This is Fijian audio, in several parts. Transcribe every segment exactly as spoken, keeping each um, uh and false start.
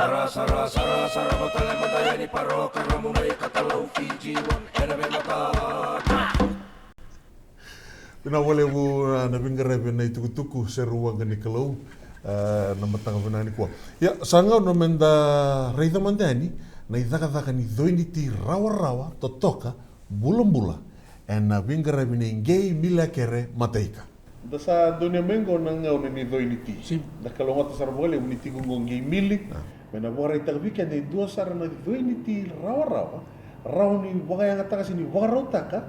Sara, sara, sara, sara, vata tale mada yani, parokaramu na iKatalau Fiji One ena veimataka. Vinaka vakalevu, a, na veiqaravi ena itukutuku Seru Waqa ni Kalou, a, na mataka vinaka nikua. Ia, sa gauna meda raica mada yani na icakacaka ni coi ni ti rawarawa, totoka, bulabula ena veiqaravi nei Qei Mili Akere Mataika. Da sa donuya mai qo na gauna ni coi ni ti. Sim. Da kalougata sara vakalevu ni tiko qo Qei Mili. A. Me na vakaraitaka vei keda e dua sara na coi ni ti rawarawa, rawa ni vakayagataka se ni vakarautaka.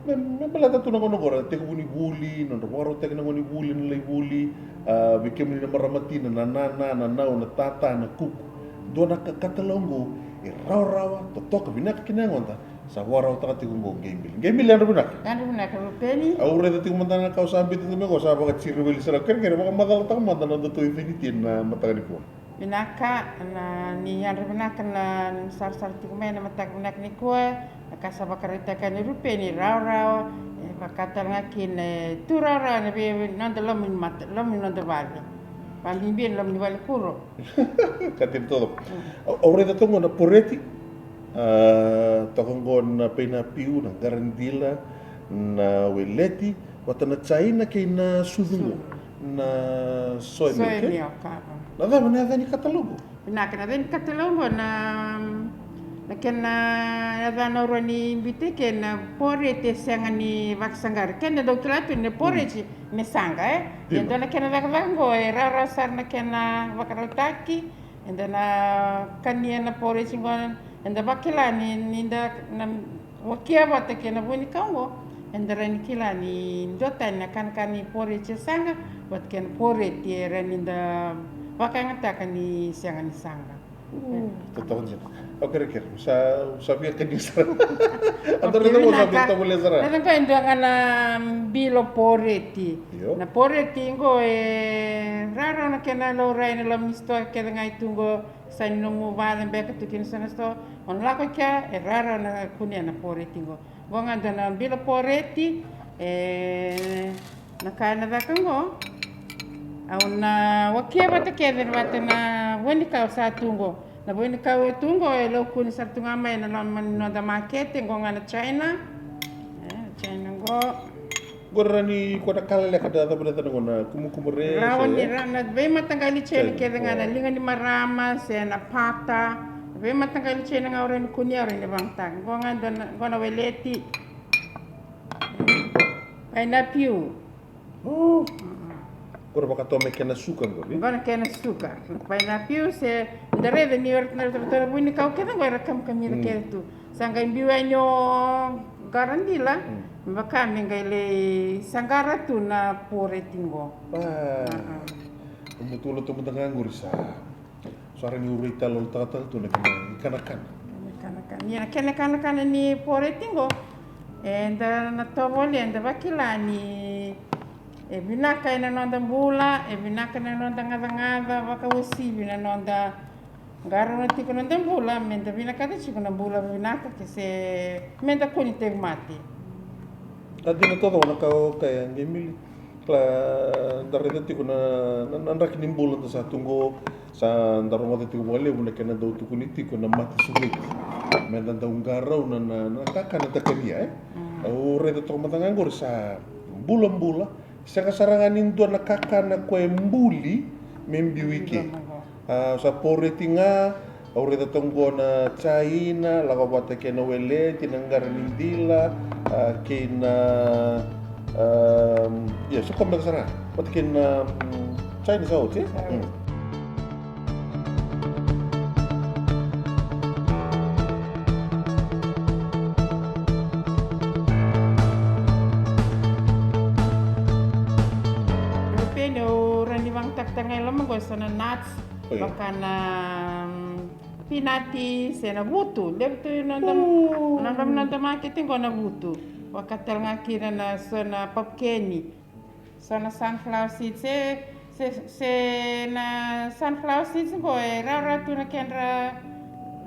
Me, me baleta tu na gauna qo ra tekivu ni vuli, nodra vakarautaki na gauna ni vuli, na lai vuli, a, vei kemuni na marama tina, na nana, na nau, na tata, na kuku. Dua na ka, katalau qo e rawarawa, totoka, vinaka ki na yagoda. Sa vakarautaka tiko qo Qei Mili. Qei Mili, yadra vinaka. Yadra vinaka Rupeni. Au raica tiko mada na ka au sa biuta tiko mai qo, sa vakatiri weli sara. Kerekere, vakamacalataka mada na nodatou coi ni ti ena mataka nikua. Vinaka, na ni yadra vinaka na sarasara tiko mai ena mataka vinaka nikua. Na ka sa vakaraitaka ni Rupeni, rawarawa, e vaka tale ga kina e tu rawarawa ena vei noda loma ni mata, loma ni noda vale. Vabibi ena loma ni vale kuro. Ka tini taucoko. Mm. Au, au raica toka qo na poreti, a, toka qo na painapiu, na qaradila, na weleti, vata na jaina kei na sucu qo. Sucu. Na soya milk, e? Soya milk, a. Na cava na yaca ni katalau qo? Vinaka, na yaca ni katalau qo na, na kena yaca na aurua ni biuta kei na poreti e sega ni vakasaqara. Keda dau kila tu ni poreti me saqa, e? Dina. Ia dua na kena cakacaka qo e rawarawa sara na kena vakarautaki. Eda na kania na poreti qo, eda vakila ni, ni da na wakia vata kei na vunikau qo, eda rawa ni kila ni dua tani na kanakana ni poreti e saqa vata kei na poreti e rawa ni da vakayagataka ni sega ni saqa. Mm. E. Totoka dina. Au kerekere, sa, sa via kania sara. Okei, vinaka. Sa via tovolea sara. Na cava e dua ga na bilo poreti. Io. Na poreti qo e rawarawa na kena laurai ena loma ni sitoa kece ga e tu qo. Sa ni nomu vaca beka tu kina so na sitoa, o na lako i kea, e rawarawa na kunea na poreti qo. Qo ga dua na bilo poreti, e, na ka ena caka qo. Au na wakia vata kece vata na vunikau sa tu qo. Na vunikau e tu qo e laukuni sara tu ga mai ena loma ni noda makete, qo ga na jaina. E, jaina qo. Qori rawa ni ko na kala leka da cava na yacana qo, na kumukumu re, rawa ni, e? Rawa na veimataqali jaina kece ga, na liga ni marama se na pata. Veimataqali jaina ga o rawa ni kunea, o rawa ni vagataka. Qo ga dua na, qo na weleti. Painapiu. O. Qori vakatoka mai kena suka qori. Qo na kena suka. Na painapiu se da raica ni o ira na, na, na vunikau kece qo era kamikamica kece tu. Sa qai biu yani o qaradila, mm, me vaka me qai lai saqara tu na poreti qo. A. A, a. Au butu lotu mada ga qori sa. Sa rawa ni urai tale, tale, tale tu na kena ikanakana. Ikanakana. Ia na kena ikanakana ni poreti qo, eda na tovolea, eda vakila ni e vinaka ena noda bula, e vinaka ena noda gacagaca, vakauasivi na noda qarauna tiko na noda bula, meda vinakata tiko na bula vinaka, ke se meda kua ni tauvimate. A dina taucoko na ka o kaya, Qei Mili. Kila, da raica tiko na, na, na draki ni bula da sa tu qo, sa da rogoca tiko vakalevu na kena dau tukuni tiko na mate sureti. Meda dau qarauna na, na, na kakana da kania, e? Mm. Au raica toka mada ga qori sa bulabula, sega sara ga ni dua na kakana ko e buli me biu i ke. Bula, bula. A, sa poreti ga, au raica toka qo na jaina, lako vata kei na weleti, na qara ni dila, a, kei na, a, ia, sa koya beka sara ga. Vata kei na, mm, jaina sa oti, e? Sa oti. Mm. Rupeni, au rawa ni vagataka tale ga e loma qo e so na nuts. Oi. Vaka na, mm, pinati se na vutu. Levu tu na noda, o, na noda, noda makete qo na vutu. Vaka tale ga kina na so na papukeni. So na sunflower seeds. Se, se, se na sunflower seeds qo e rawarawa tu na kedra,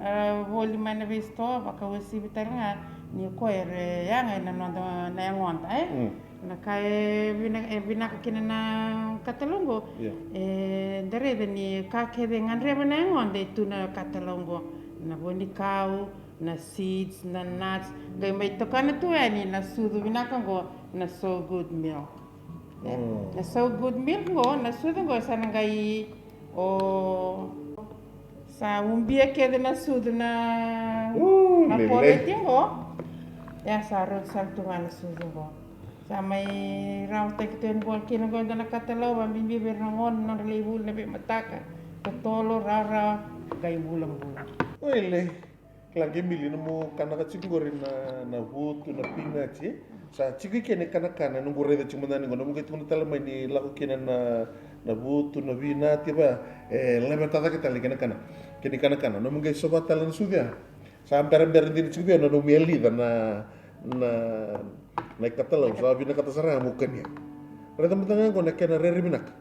e, voli mai na veisitoa, vakauasivi tale ga ni o koya era yaga ena noda, na yagoda, e? Mm. Na ka e vina-, e vinaka kina na katalau qo. Ia. E da raica ni ka kece e gadreva na yagoda e tu na katalau qo. Na vo ni kau, na seeds, na nuts. Qai mai tokana tu yani na sucu vinaka qo, na So Good Milk. Ia. Mm. Na So Good Milk qo, na sucu qo sa na qai o Sa ubia kece na sucu na, na poreti qo. Ia sa rauti sara tu ga na sucu qo. Sa mai rawataki tu yani qo kina qo e dua na katalau, vabibi vei ira na gone na nodra lai vuli na veimataka. Totolo, rawarawa, qai bulabula. Oilei. Kila qei Mili, nomu kanaka tiko qori na, na vutu, na pinati, e? Sa tiko i kena ikanakana, noqu raica tiko mada ni qo, nomu qai tukuna tale mai ni lako kina na, na vutu, na vinati, va, e, laveta cake tale kena kana, kena ikanakana, nomu qai sova tale na sucu ya. Sa berabera dina tiko vei au na nomu yalica na, na, na ikatalau, sa vinakata sara ga mo kania. Raica mada ga qo na kena rere vinaka.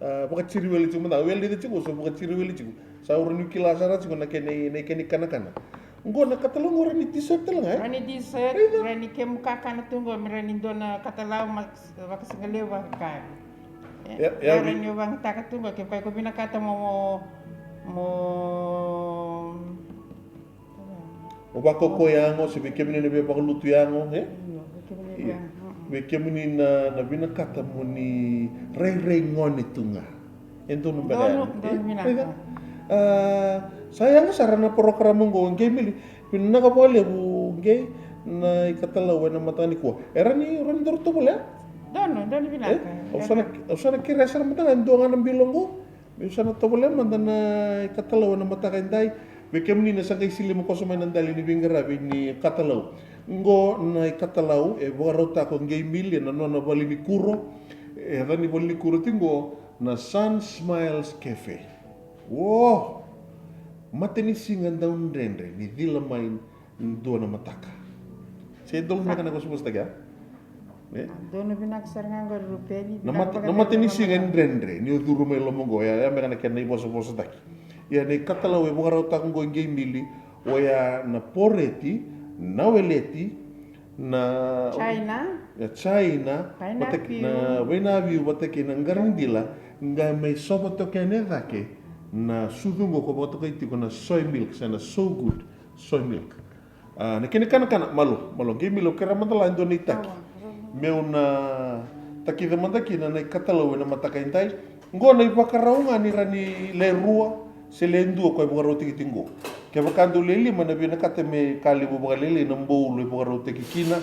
A, vakatiri wele tiko mada, wele tiko, so vakatiri wele tiko. Sa ura niu kila sara tiko na kena, na kena ikanakana. Qo na katalau qo rawa ni dessert tale ga, e? Rawa ni dessert, rawa ni kemu kakana tu qo, me rawa ni dua na katalau, ma vakasigalevu vakakari. E, ya, ya, rawa ni vagataka tu qo, ke vaka iko vinakata mo, mo, mo O vakaukaua yago, se vei kemuni na veivakalutu yago, e? Io, vei kemuni na veivakalutu. Vei kemuni na, na vinakata mo ni rairai gone tu ga. E donu beka. Donu, e? Donu vinaka. A, sa yaga sara na porokaramu oqo, qei Mili, vinaka vakalevu, qei na ikatalau ena mataka nikua. E rawa ni, rawa ni daru tovolea? Donu, donu vinaka. E? Au sa na, au sa na kerea sara mada ga e dua ga na bilo oqo. Meu sa na tovolea mada na ikatalau ena mataka edai. Vei kemuni na sa qai silima koso mai na dali ni veiqaravi ni katalau. Qo na ikatalau e vakarautaka o qei Mili ena nona valenikuro. E yaca ni valenikuro tiko qo na Sun Smiles Cafe. O! Matanisiga dau dredre ni cila mai dua na mataka. Se donu beka na vosavosataki ya? E? Donu vinaka sara ga qori Rupeni. Na mata, na matanisiga e dredre ni o curu mai loma qo, ya, ya beka na kena ivosavosataki. Ia na ikatalau e vakarautaka qo e qei Mili, oya na poreti, na weleti, na jaina. Ya, jaina, painapiu. Na vainaviu vata kei na qaridila, qai mai sova toka yani e cake na sucu qo ko vakatokai tiko na soy milk, se na So Good Soy Milk. A, na kena ikanakana, malo, malo, qei Mili, au kerea mada la e dua na itaki. Meu na takica mada kina na ikatalau ena mataka edai. Qo na ivakarau ga ni rawa ni le rua se le dua ko e vakarautaki tiko qo. Kevaka dou le lima, na vinakata me ka levu vakalailai na bowl e vakarautaki kina.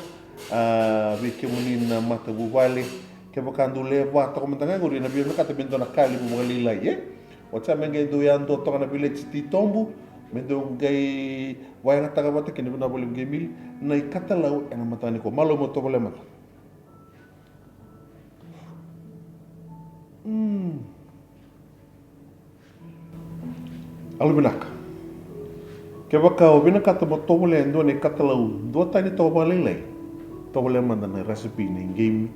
A, vei kemuni na matavuvale, kevaka dou le va toka mada ga qori, na vinakata me dua na ka levu vakalailai, e? Oti ya me qai dou yadua toka na veleti titobu, me dou qai vakayagataka vata kina. Vinaka vakalevu qei Mili na ikatalau ena mataka nikua. Malo mo tovolea mada. Mm. Yalovinaka. Kevaka o vinakata mo tovolea e dua na ikatalau duatani toka vakalailai, tovolea mada na recipe nei qei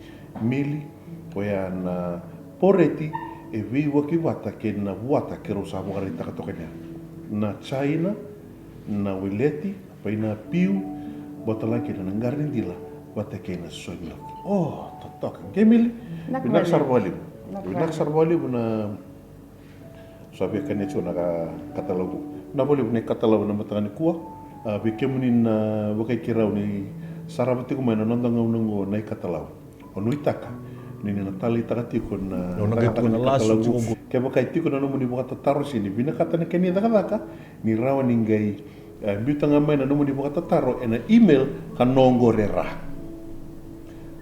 Mili, oya na poreti e veiwaki vata kei na vuata keirau sa vakaraitaka toka ni ya. Na jaina, na weleti, painapiu, vata la kina na qaridila vata kei na soy milk. O, totoka. Qei Mili, vinaka sara vakalevu. Vinaka sara vakalevu na sa via kania tiko na ka, katalau qo. Vinaka vakalevu na ikatalau ena mataka nikua. A, vei kemuni na vakai keirau ni sarava tiko mai na noda gauna qo na ikatalau, o nuitaka ni na taleitaka tiko na, na cakacaka ni katalau qo. Kevaka e tiko na nomuni vakatataro se ni vinakata na kena icakacaka, ni rawa ni qai, e, biuta ga mai na nomuni vakatataro ena email ka no qori e ra.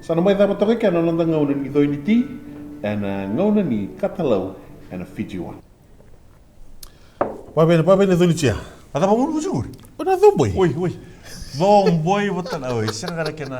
Sa na mai cava toka e kea na noda gauna ni coi ni ti ena gauna ni katalau ena Fiji One. Vavene, vavene coi ni tia. A cava munu vusi qori? O na coboi. Oi, oi. Coboi vata na, oi, sega ga na kena,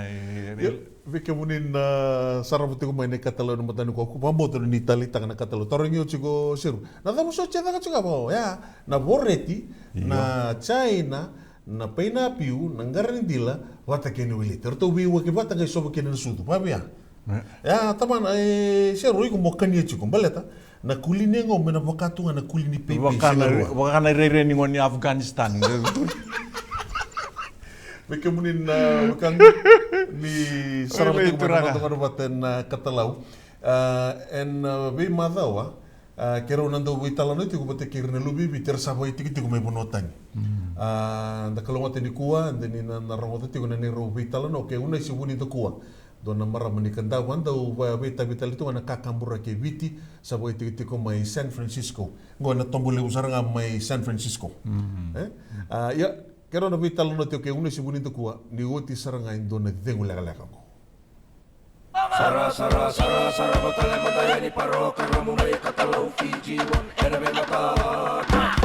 e, Vei kemuni na sarava tiko mai na ikatalau ena mataka nikua, ko vakabauta ni taleitaka na katalau. Tarogi au tiko Seru, na cava so oti e caka tiko? Vaka oya, na poreti, na jaina, na painapiu, na qaridila vata kei na weleti. Eratou veiwaki vata qai sova kina na sucu. Vavia? E. Ya, tamana, e, Seru, iko mo kania tiko baleta na kulini e gau me na vaka tu ga na kulini peipei. Vaka na, vaka na irairai ni gone ni Afghanistan. Vei kemuni na wekaqu, ni sarava tiko mai na noda vanua vata ena Katalau. A, ena, a, veimacawa, a, keirau na dau veitalanoa tiko vata kei ira na luve i Viti era sa vakaitikotiko mai vanua tani. A, da kalougata nikua, da ni na, na rogoca tiko na neirau veitalanoa kei Unaisi Vunidakua. Dua na marama ni Kadavu a dau veitavi tale tu ga na kakaburaki e Viti, sa vakaitikotiko mai San Francisco. Qo na tobo levu sara ga mai San Francisco. E? A, ia, keirau na veitalanoa tiko kei Unaisi Vunidakua, ni oti sara ga e dua na cegu lekaleka qo. Sara, sara, sara, sara, vata tale mada yani parokaramu na iKatalau Fiji One, ena veimataka.